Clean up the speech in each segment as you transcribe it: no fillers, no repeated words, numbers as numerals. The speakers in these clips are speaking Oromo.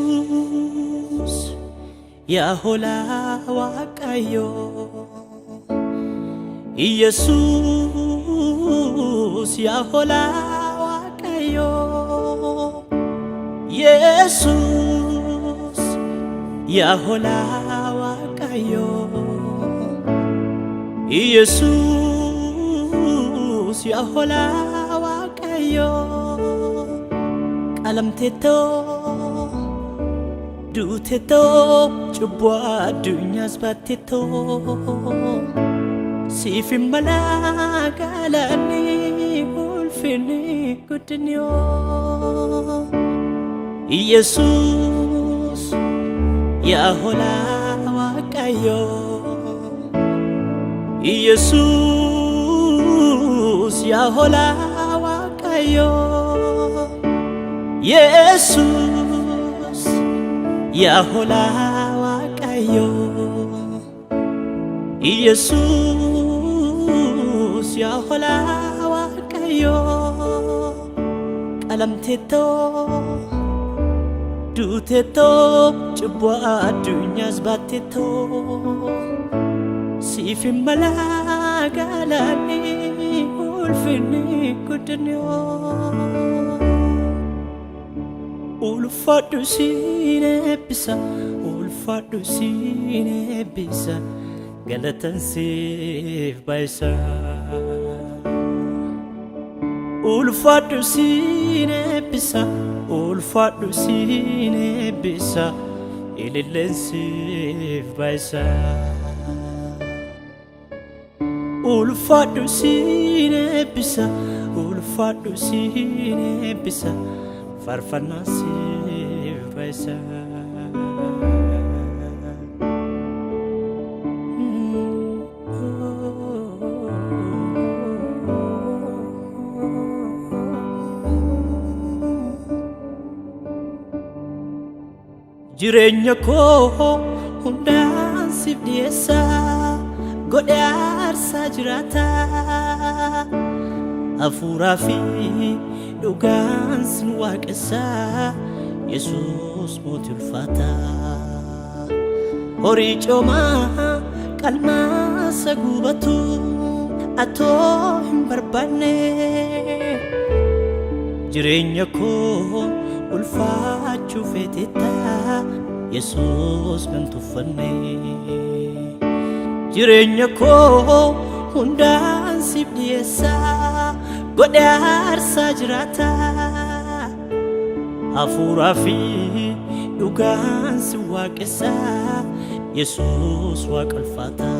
Yesus yaa hoolaa Waaqayyoo. Yesus yaa hoolaa Waaqayyoo. Yesus yaa hoolaa Waaqayyoo. Yesus yaa hoolaa Waaqayyoo. Qalamteettoo duutettoo cubbuu addunyaas baattettoo siif hin malaa galanni ulfinni guddinni. Yesus yaa hoolaa Waaqayyoo. Yesus yaa hoolaa Waaqayyoo. Yesus yaa hoolaa Waaqayyoo. Yesus yaa hoolaa Waaqayyoo. Qalamteettoo duutettoo cubbuu addunyaas baattettoo siif hin malaa galanni ulfinni guddinni. Ulfaadhu siin eebbisa, ulfaadhu siin eebbisa, galatan siif baay'isa. Ulfaadhu siin eebbisa, ulfaadhu siin eebbisa, ililleen siif baay'isa. Ulfaadhu siin eebbisa, ulfaadhu siin eebbisa, faarfannaa siif baay'isa. Jireenya koo hundaan siif dhiyeessa, godhe aarsaa jiraata. Hafuuraa fi dhugaan sin waaqessa, Yesuus mootii ulfaata. Horii coomaa qalmaasa gubatu atoo hin barbaanne. Jireenya koo ulfaachuu feetetta, Yesuus nan tuffanne. Jireenya koo hundaan siif dhiyeessa, godhe aarsaa jiraata. Hafuuraa fi dhugaan si waaqessa, Yesuus waaqa ulfaata.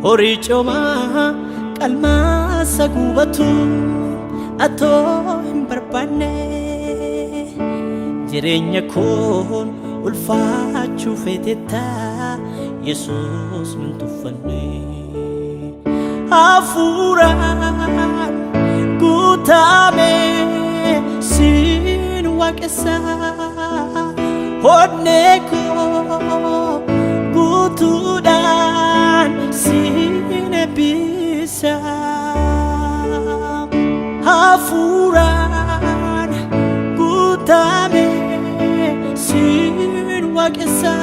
Horii coomaa qalmaasa gubatu atoo hin barbaanne. Jireenya koon ulfaachuu feetetta, Yesuus nan tuffanne. Hafuuraan guutame siin waaqessa, onnee koo guutuudhaan siin eebbisa. Hafuuraan guutame siin waaqessa,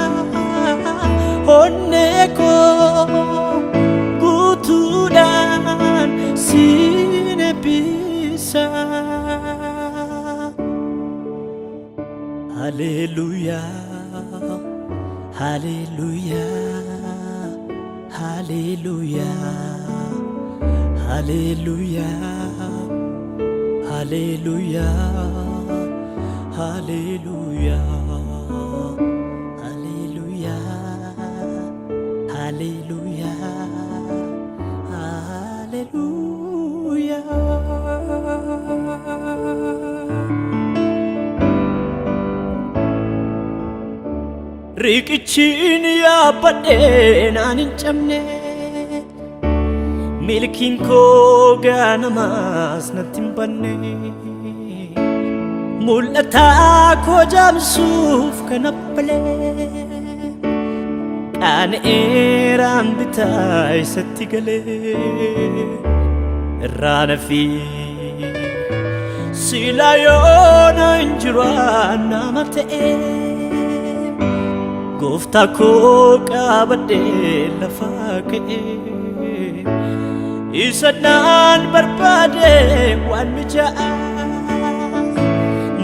onnee koo guutuudhaan siin eebbisa. Haleluuyaa, haleluuyaa, haleluuyaa, haleluuyaa, haleluuyaa, haleluuyaa, haleluuyaa, haleluuyaa, haleluuyaa. Riqichiin yaabbadhee naan hin cabne. Milkiin koo ganamaas natti hin banne. Mul'ataa koo jaamsuuf kan abbalee. Qaana'eeraan bitaa isatti galee. Irraa nafii sila yoona hin jiru nama ta'e. Gooftaa koo qabadhee lafaa ka'e. Isa naan barbaade waan mijaa'aa.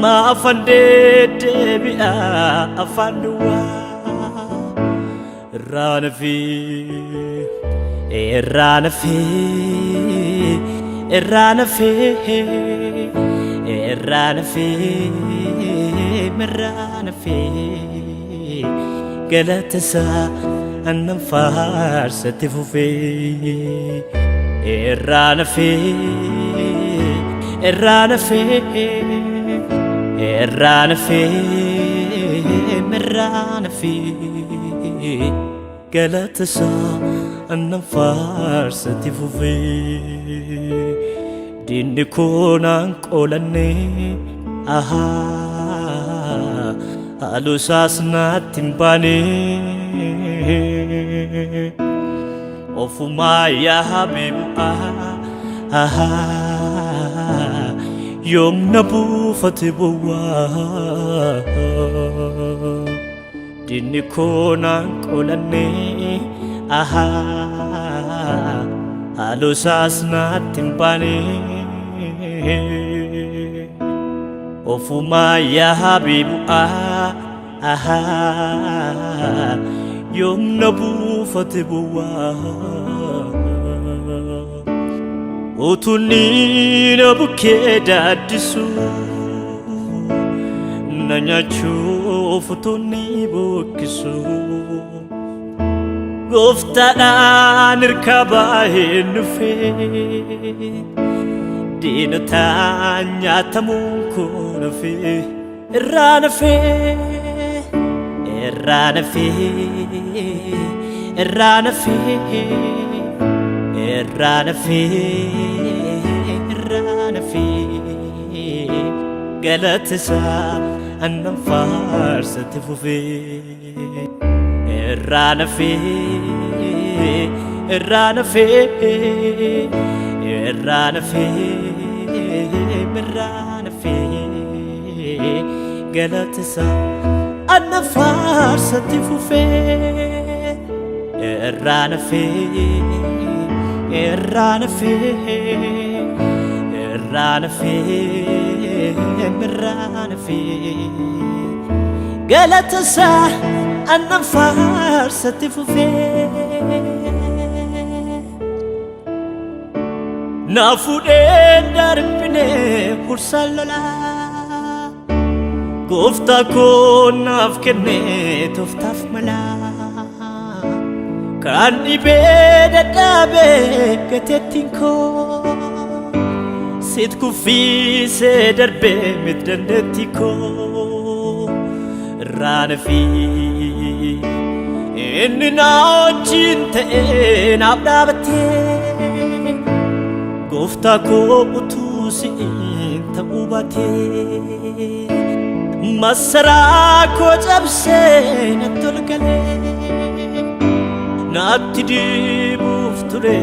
Maafan deddeebi'a afaan duwwaa. Irraa nafii, irraa nafii, irraa nafii, irraa nafii, irraa nafii. Galata isaa annan faarsatti fufee. Irraa nafii, irraa nafii, irraa nafii, irraa nafii. Galata isaa annan faarsatti fufee. Diinni koo naan qoolanne, ahaa, haaloo isaas naatti hin baane. Ofumaa yaabee bu'aa, ahaa, yoom na buufate bowwaa. Diinni koo naan qoolanne, ahaa, haaloo isaas naatti hin baane. Ofumaa yaabee bu'aa, ahaa, yoom na buufate bowwaa. Utuunni na bukkee daaddisu na nyaachuuf utuunni bokkisu. Gooftaadhaan hirka baay'een dhufee diinotaan nyaatamuun koo nafee irraa nafee irraa nafee irraa nafee irraa nafee irraa nafee galata isaa annan faarsatti fufee irraa nafee irraa nafee irraa nafee irraa nafee galata isaa annan faarsatti fufee irraa nafee irraa nafee irraa nafee irraa nafee galata isaa annan faarsatti fufee. Na fuudhee darbine hursaan lolaa gooftaa koo naaf kenne tooftaaf malaa kan dhibee dadhabee gateettiin koo sit kuffisee darbee mit dandeettii koo irraa nafii inni na wajjin ta'ee naaf dhaabatee gooftaa koo utuu si'iin ta'uu baatee masaraa koo cabsee natti ol galee natti dibuuf ture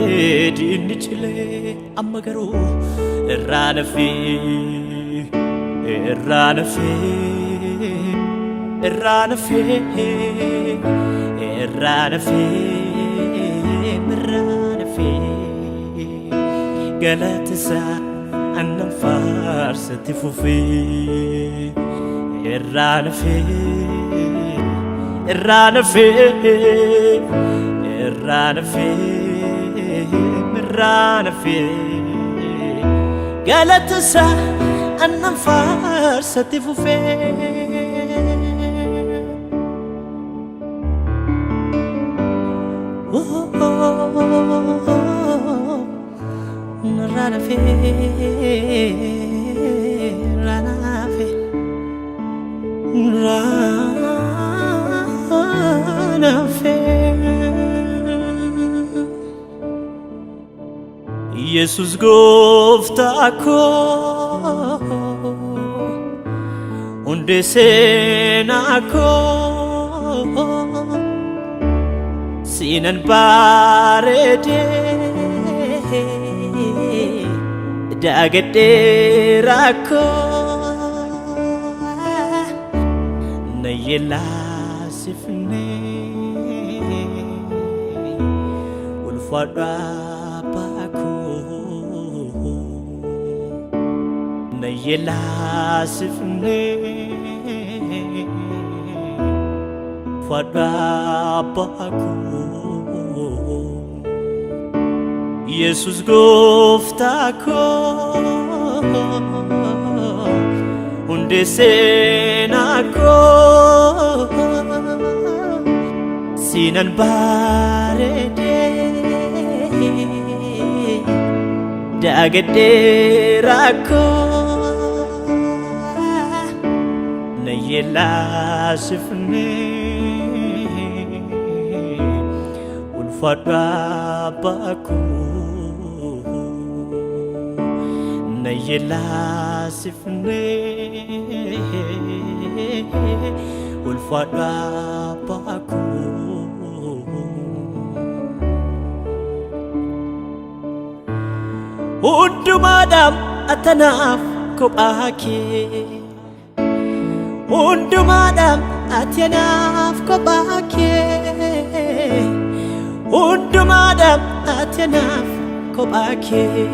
diinni cilee amma garuu irraa nafii irraa nafii irraa nafii irraa nafii irraa nafii galata isaa annan faarsatti fufee irraa nafee irraa nafee irraa nafee irraa nafee galata isaa annan faarsatti fufee. Irraa nafee irraa nafee irraa nafee. Yesus gooftaa koo, hundee seenaa koo, siinan bareedee daagadhee rakkoo na yellaasifnee ulfaadhu abbaa koo, na yellaasifnee ulfaadhu abbaa koo. Yesus gooftaa koo, hundee seenaa koo, siinan bareedee daagadhee rakkoo na yellaasifnee ulfaadhu abbaa koo, na yellaasifnee ulfaadhu abbaa koo. Hundumaadhaaf atanaaf kophaa kee, hundumaadhaaf ati anaaf kophaa kee, hundumaadhaaf ati anaaf kophaa kee,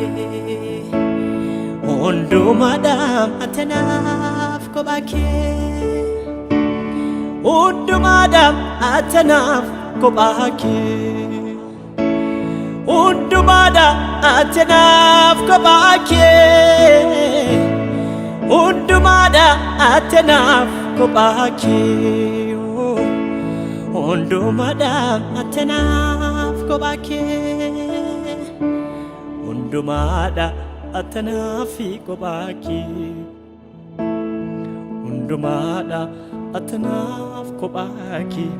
hundumaadhaaf ati anaaf kophaa kee, hundumaadhaaf ati anaaf kophaa kee, hundumaadhaaf ati anaaf kophaa kee, hundumaadhaaf ati anaaf kophaa kee, hundumaadhaaf ati anaaf kophaa kee, hundumaadhaaf ati anaaf kophaa kee, hundumaadhaaf ati anaaf kophaa kee, hundumaadhaaf ati anaaf kophaa kee,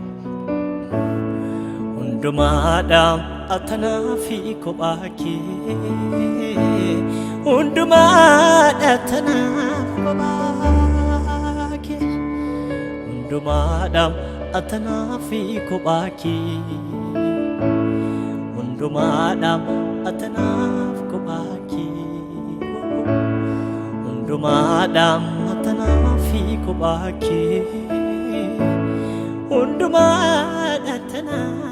hundumaadhaaf ati anaaf kophaa kee, hundumaadhaaf ati anaaf kophaa kee, hundumaadhaaf ati anaaf kophaa kee, hundumaadhaaf ati anaaf kophaa kee, hundumaadhaaf ati anaaf.